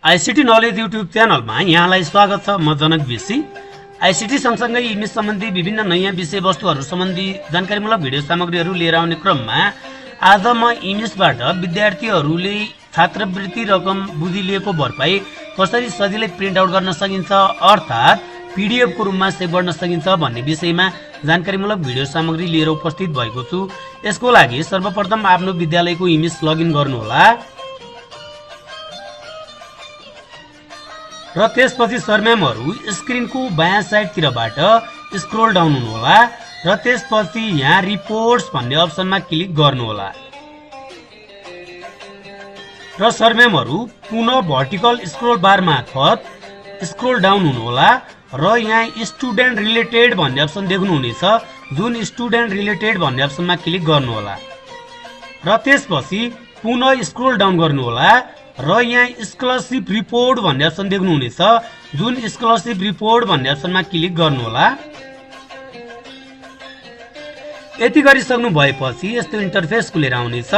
ICT knowledge YouTube च्यानलमा यहाँलाई स्वागत छ। म जनक विसी। आईसीटी सँगसँगै इमेज सम्बन्धी विभिन्न नयाँ विषयवस्तुहरू सम्बन्धी जानकारीमूलक भिडियो सामग्रीहरू लिएर आउने क्रममा आज म इमेजबाट विद्यार्थीहरूले छात्रवृत्ति रकम बुझी लिएको भरपाई कसरी सजिलै प्रिन्ट आउट गर्न सकिन्छ अर्थात् पीडीएफ को रूपमा सेभ गर्न सकिन्छ भन्ने विषयमा जानकारीमूलक भिडियो सामग्री लिएर उपस्थित भएको छु। यसको लागि सर्वप्रथम आफ्नो विद्यालयको इमेज लगइन गर्नुहोला र त्यसपछि सरम्यामहरू स्क्रिनको बायाँ साइडतिरबाट स्क्रोल डाउन हुनुहोला र त्यसपछि यहाँ रिपोर्ट्स भन्ने अप्सनमा क्लिक गर्नुहोला र सरम्यामहरू पुनः भर्टिकल स्क्रोल बार मार्फत स्क्रोल डाउन हुनुहोला र यहाँ स्टुडेन्ट रिलेटेड भन्ने अप्सन देख्नुहुनेछ, जुन स्टुडेन्ट रिलेटेड भन्ने अप्सनमा क्लिक गर्नुहोला र त्यसपछि पुनः स्क्रोल डाउन गर्नुहोला र यहाँ स्कलरशिप रिपोर्ट भन्ने अप्सन देख्नुहुनेछ, जुन स्कलरशिप रिपोर्ट भन्ने अप्सनमा क्लिक गर्नुहोला। यति गरिसक्नु भएपछि यस्तो इन्टरफेस खुलेर आउनेछ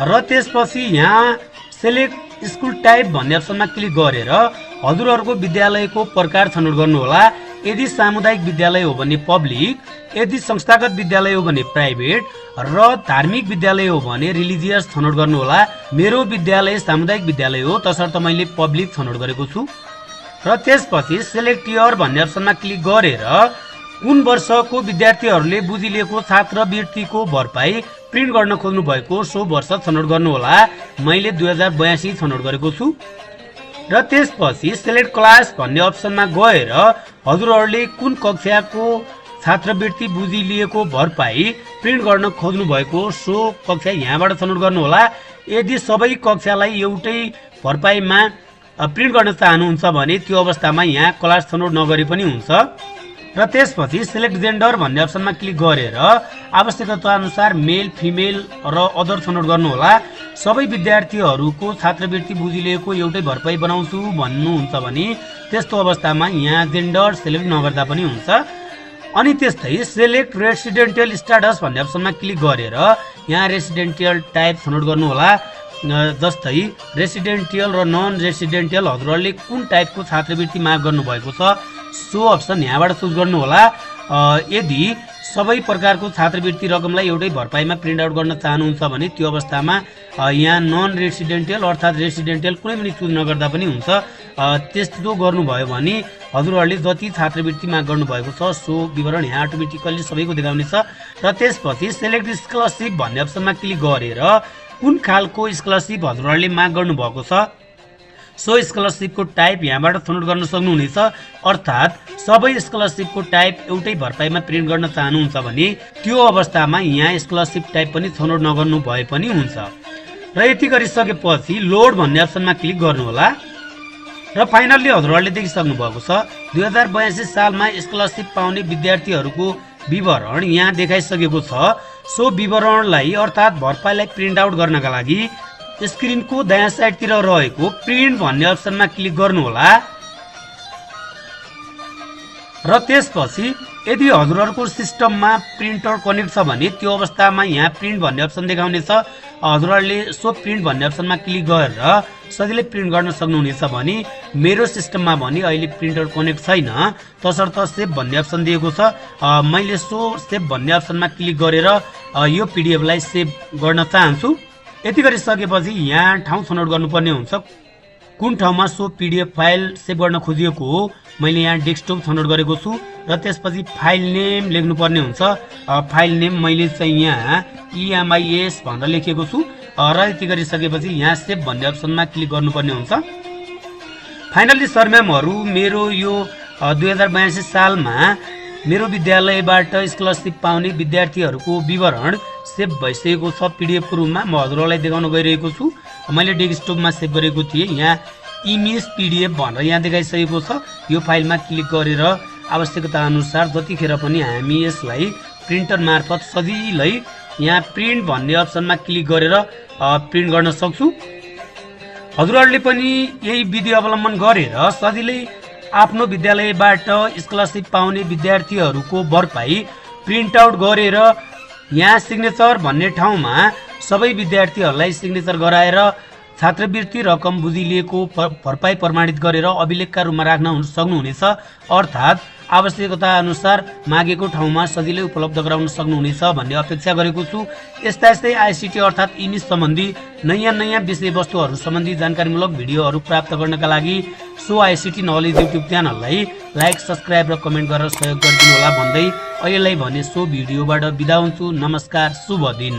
र त्यसपछि यहाँ सेलेक्ट स्कुल टाइप भन्ने अप्सनमा क्लिक गरेर हजुरहरूको विद्यालयको प्रकार छनौट गर्नुहोला। यदि सामुदायिक विद्यालय हो भने पब्लिक, यदि संस्थागत विद्यालय हो भने प्राइभेट र धार्मिक विद्यालय हो भने रिलिजियस छनौट गर्नुहोला। मेरो विद्यालय सामुदायिक विद्यालय हो, तसर्थ मैले पब्लिक छनौट गरेको छु र त्यसपछि सेलेक्ट इयर भन्ने अप्सनमा क्लिक गरेर कुन वर्षको विद्यार्थीहरूले बुझिलिएको छात्रवृत्तिको भरपाई प्रिन्ट गर्न खोज्नु भएको सो वर्ष छनौट गर्नुहोला। मैले 2082 छनौट गरेको छु र त्यसपछि सेलेक्ट क्लास भन्ने अप्सनमा गएर हजुरहरूले कुन कक्षाको छात्रवृत्ति बुझिलिएको भरपाई प्रिन्ट गर्न खोज्नु भएको सो कक्षा यहाँबाट छनौट गर्नुहोला। यदि सबै कक्षालाई एउटै भरपाईमा प्रिन्ट गर्न चाहनुहुन्छ भने त्यो अवस्थामा यहाँ क्लास छनौट नगरे पनि हुन्छ र त्यसपछि सेलेक्ट जेन्डर भन्ने अप्सनमा क्लिक गरेर आवश्यकता अनुसार मेल, फिमेल र अदर छनौट गर्नुहोला। सबै विद्यार्थीहरूको छात्रवृत्ति बुझिलिएको एउटै भरपाई बनाउँछु भन्नुहुन्छ भने त्यस्तो अवस्थामा यहाँ जेन्डर सेलेक्ट नगर्दा पनि हुन्छ। अनि त्यस्तै सेलेक्ट रेसिडेन्टियल स्ट्याटस भन्ने अप्सनमा क्लिक गरेर यहाँ रेसिडेन्टियल टाइप छनौट गर्नुहोला। जस्तै रेसिडेन्टियल र नन रेसिडेन्टियल हजुरहरूले कुन टाइपको छात्रवृत्ति माग गर्नुभएको छ सो अप्सन यहाँबाट चुज गर्नुहोला। यदि सबै प्रकारको छात्रवृत्ति रकमलाई एउटै भरपाईमा प्रिन्ट आउट गर्न चाहनुहुन्छ भने त्यो अवस्थामा यहाँ नन रेसिडेन्टियल अर्थात् रेसिडेन्टियल कुनै पनि चुज नगर्दा पनि हुन्छ। त्यस्तो गर्नुभयो भने हजुरहरूले जति छात्रवृत्ति माग गर्नुभएको छ सो विवरण यहाँ अटोमेटिकल्ली सबैको देखाउनेछ र त्यसपछि सेलेक्ट स्कलरशिप भन्ने अप्सनमा क्लिक गरेर कुन खालको स्कलरशिप हजुरहरूले माग गर्नुभएको छ सो स्कलरशिपको टाइप यहाँबाट छनौट गर्न सक्नुहुनेछ। अर्थात् सबै स्कलरशिपको टाइप एउटै भरपाईमा प्रिन्ट गर्न चाहनुहुन्छ भने त्यो अवस्थामा यहाँ स्कलरशिप टाइप पनि छनौट नगर्नु भए पनि हुन्छ र यति गरिसकेपछि लोड भन्ने अप्सनमा क्लिक गर्नुहोला र फाइनल्ली हजुरहरूले देखिसक्नु भएको छ 2082 सालमा स्कलरशिप पाउने विद्यार्थीहरूको विवरण यहाँ देखाइसकेको छ। सो विवरणलाई अर्थात् भरपाईलाई प्रिन्ट आउट गर्नका लागि स्क्रिनको दायाँ साइडतिर रहेको प्रिन्ट भन्ने अप्सनमा क्लिक गर्नुहोला र त्यसपछि यदि हजुरहरूको सिस्टममा प्रिन्टर कनेक्ट छ भने त्यो अवस्थामा यहाँ प्रिन्ट भन्ने अप्सन देखाउनेछ। हजुरहरूले सो प्रिन्ट भन्ने अप्सनमा क्लिक गरेर सजिलै प्रिन्ट गर्न सक्नुहुनेछ भने मेरो सिस्टममा भने अहिले प्रिन्टर कनेक्ट छैन, तसर्थ सेभ भन्ने अप्सन दिएको छ। मैले सो सेभ भन्ने अप्सनमा क्लिक गरेर यो पिडिएफलाई सेभ गर्न चाहन्छु। यति गरिसकेपछि यहाँ ठाउँ छनौट गर्नुपर्ने हुन्छ, कुन ठाउँमा सो पिडिएफ फाइल सेभ गर्न खोजिएको हो। मैले यहाँ डेस्कटप छनौट गरेको छु र त्यसपछि फाइल नेम लेख्नुपर्ने हुन्छ। फाइल नेम मैले चाहिँ यहाँ EMIS भनेर लेखेको छु र यति गरिसकेपछि यहाँ सेभ भन्ने अप्सनमा क्लिक गर्नुपर्ने हुन्छ। फाइनल्ली सरम्यामहरू मेरो यो 2082 सालमा मेरो विद्यालयबाट स्कलरशिप पाउने विद्यार्थीहरूको विवरण सेभ भइसकेको छ पिडिएफ को रूपमा। म हजुरहरूलाई देखाउन गइरहेको छु। मैले डेस्कटपमा सेभ गरेको थिएँ, यहाँ इमेज पिडिएफ भनेर यहाँ देखाइसकेको छ। यो फाइलमा क्लिक गरेर आवश्यकता अनुसार जतिखेर पनि हामी यसलाई प्रिन्टर मार्फत सजिलै यहाँ प्रिन्ट भन्ने अप्सनमा क्लिक गरेर प्रिन्ट गर्न सक्छु। हजुरहरूले पनि यही विधि अवलम्बन गरेर सजिलै आफ्नो विद्यालयबाट स्कलरशिप पाउने विद्यार्थीहरूको भरपाई प्रिन्ट आउट गरेर यहाँ सिग्नेचर भन्ने ठाउँमा सबै विद्यार्थीहरूलाई सिग्नेचर गराएर छात्रवृत्ति रकम बुझी लिएको भरपाई प्रमाणित गरेर अभिलेखका रूपमा राख्न सक्नुहुनेछ, अर्थात् आवश्यकता अनुसार मागेको ठाउँमा सजिलै उपलब्ध गराउन सक्नुहुनेछ भन्ने अपेक्षा गरेको छु। यस्तै आइसिटी अर्थात् इमेज सम्बन्धी नयाँ विषयवस्तुहरू सम्बन्धी जानकारीमूलक भिडियोहरू प्राप्त गर्नका लागि सो आइसिटी नलेज युट्युब च्यानललाई लाइक, सब्सक्राइब र कमेन्ट गरेर सहयोग गरिदिनु होला भन्दै अहिलेलाई भने सो भिडियोबाट बिदा हुन्छु। नमस्कार, शुभ दिन।